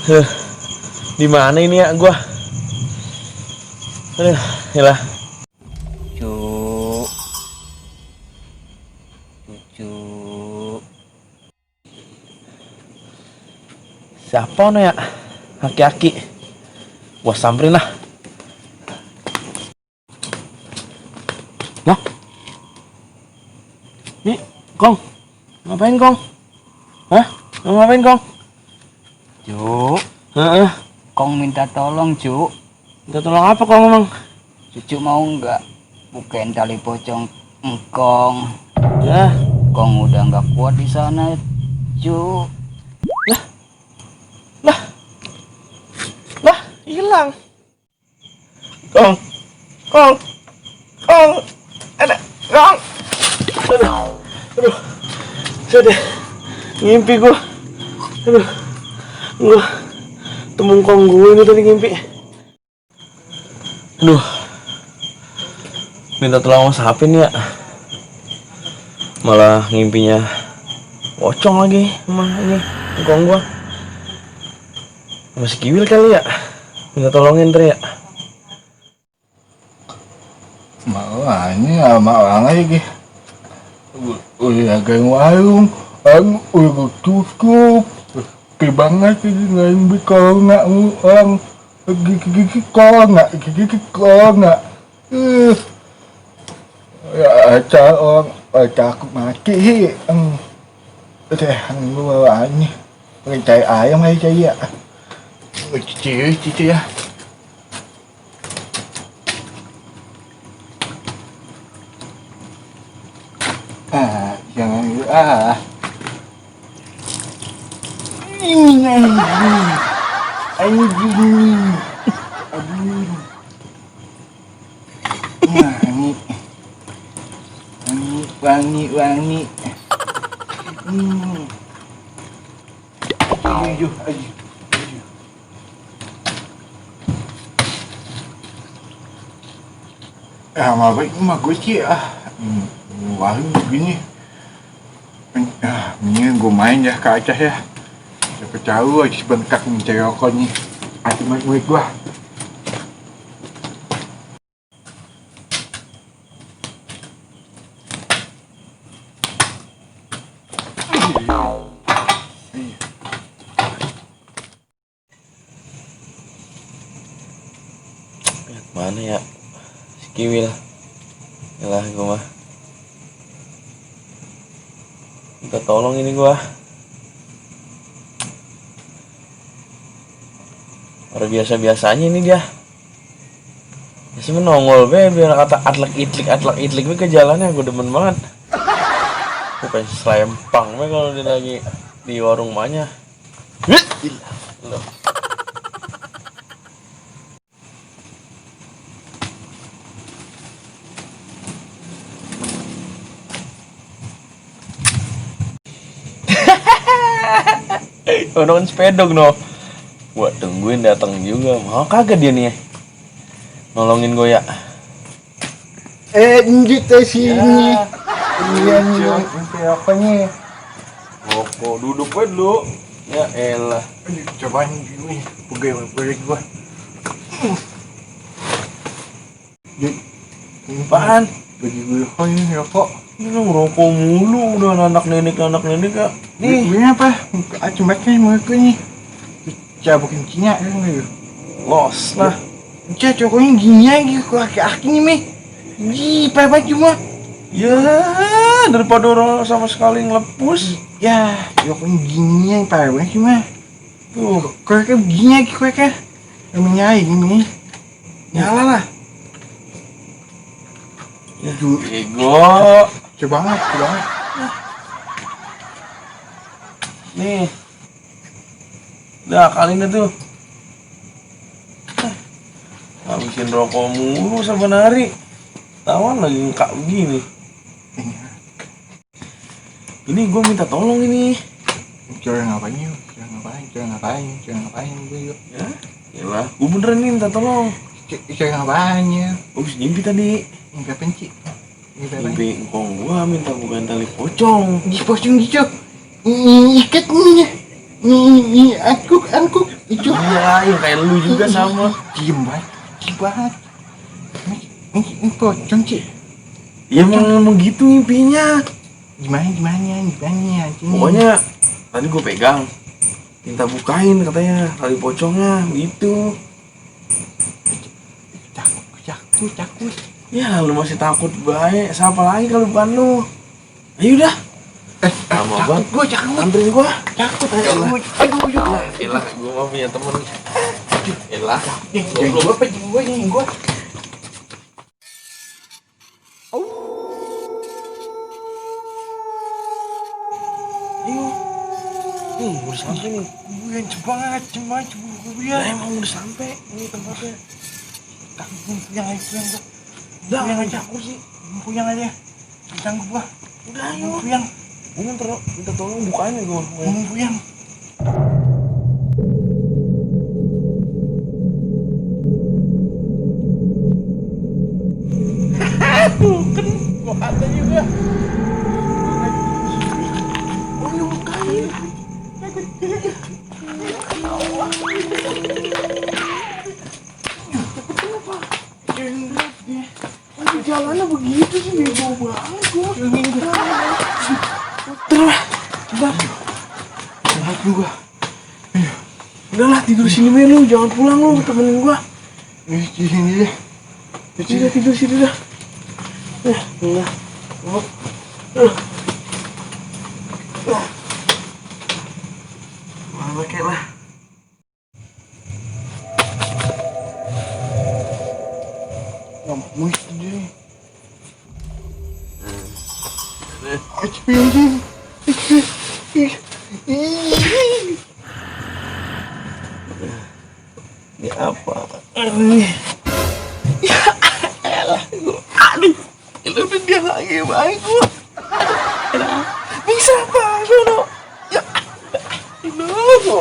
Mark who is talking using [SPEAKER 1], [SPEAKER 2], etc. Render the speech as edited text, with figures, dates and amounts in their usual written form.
[SPEAKER 1] Huh, di mana ini ya gua? Aduh, yalah.
[SPEAKER 2] Cuk, cucu.
[SPEAKER 1] Siapa no ya? Aki-aki. Gua samperin lah. Lah. Nih, Kong. Ngapain, Kong? Hah? Ngapain, Kong?
[SPEAKER 2] Cuk,
[SPEAKER 1] Heeh.
[SPEAKER 2] Kong minta tolong, Cuk.
[SPEAKER 1] Minta tolong apa, Kong, emang?
[SPEAKER 2] Cucu mau nggak bukain tali pocong engkong?
[SPEAKER 1] Ya,
[SPEAKER 2] Kong udah nggak kuat di sana, Cuk.
[SPEAKER 1] lah, hilang. Kong. Kong. Kong. Ada, Kong. Aduh. Sudah. Ngimpi gua. Aduh. Gua temu Kong gue ini tadi ngimpi. Aduh. Minta tolong sama siapa nih ya? Malah ngimpinya pocong lagi sama ini Kong gua. Masih kiwil kali ya? Minta tolongin ntar ya.
[SPEAKER 3] Makanya sama orang lagi udah gang warung udah tutup oke banget ini ngambil corona orang gigi corona ya acar orang takut mati udah gua ini cari ayam aja ya cici ya. Jangan ini wangi mah gue sih warung begini mendingan gue main ya ke Aceh ya. Siapa tahu aja bengkak mencari rokoknya hati murid gue.
[SPEAKER 1] Mana ya? Si kiwil. Yalah gua mah. Minta tolong ini gua. Orang biasa-biasanya ini dia. Masih menongol be biar kata atlek itlik be ke jalannya gua demen banget. Gua pengen selempang be kalau dia lagi di warung mahnya. Loh. Orang sepedog no. Gua tungguin datang juga. Mau kagak dia nih? Nolongin gue ya.
[SPEAKER 3] Lanjut ke sini. Iya nih, apanya?
[SPEAKER 1] Kok duduk aja dulu. Ya elah.
[SPEAKER 3] Cobain gini, pegawai gua.
[SPEAKER 1] Apaan?
[SPEAKER 3] Bagi gue ini rokok.
[SPEAKER 1] Ini lu ngerokok mulu udah anak nenek ya.
[SPEAKER 3] Nih, ini apa? Acung-acung mau ke nih. Cabukin Cina kan gitu.
[SPEAKER 1] Los lah.
[SPEAKER 3] Cokoknya gini aja kok aki-aki nih meh. Apa cuma?
[SPEAKER 1] Ya daripada orang sama sekali ngelepus.
[SPEAKER 3] Ya, cokoknya gini yang parah sih mah. Tuh, kok begini aja kok kan. Namanya gini. Nyala lah.
[SPEAKER 1] Ya ego.
[SPEAKER 3] Coba banget.
[SPEAKER 1] Nih. Udah kali ini tuh. Habisin rokok mulu sebenarnya. Tawan lagi ngekak begini. Ini gue minta tolong ini.
[SPEAKER 3] Jangan ngapain gue yuk.
[SPEAKER 1] Ya, yalah. Gue beneran nih minta tolong.
[SPEAKER 3] Jangan ngapain ya.
[SPEAKER 1] Abis ngimpi tadi.
[SPEAKER 3] Ngimpi apa sih?
[SPEAKER 1] Ngimpi engkong gue minta bukan tali pocong.
[SPEAKER 3] Di pocong gitu. Ikat nih. Angkuk. Itu
[SPEAKER 1] Iya, yang kayak lu juga sama.
[SPEAKER 3] diem banget. Ini pocong sih.
[SPEAKER 1] Ya emang gitu mimpinya.
[SPEAKER 3] Gimana
[SPEAKER 1] Pokoknya tadi gue pegang, minta bukain katanya tali pocongnya gitu.
[SPEAKER 3] Takut.
[SPEAKER 1] Ya lu masih takut baik. Siapa lagi kalau bukan lu? Ayo dah. Lama banget.
[SPEAKER 3] Gue takut.
[SPEAKER 1] Anterin gua.
[SPEAKER 3] Takut.
[SPEAKER 1] Aduh,
[SPEAKER 3] Aduh.
[SPEAKER 1] elah, gua mah punya temen. Elah.
[SPEAKER 3] Gue pengen gue.
[SPEAKER 1] Ayo. Nih, udah sampai nih.
[SPEAKER 3] Gue cepat gue
[SPEAKER 1] Lah emang udah sampai ini tempatnya.
[SPEAKER 3] takut puyang gue.
[SPEAKER 1] Udah,
[SPEAKER 3] Puyang aja.
[SPEAKER 1] aku sih.
[SPEAKER 3] Puyang aja. Sanggup gua.
[SPEAKER 1] Udah ayo.
[SPEAKER 3] Puyang.
[SPEAKER 1] Ini minta tolong bukain ya gua.
[SPEAKER 3] Puyang.
[SPEAKER 1] Tuh kan gua ada juga. Oh, lu bukain. Jalannya begitu sih, bego banget gua. Terus,
[SPEAKER 3] Gua.
[SPEAKER 1] udahlah tidur sini be lu, jangan pulang lu, temenin gua.
[SPEAKER 3] Di sini deh.
[SPEAKER 1] Udah tidur sini dah. Udah. Mana kayak lah.
[SPEAKER 3] Ngomong sendiri. Experience.
[SPEAKER 1] Ini apa? Lu dia lagi baik gua. Bisa apa lu? Ya. Lu.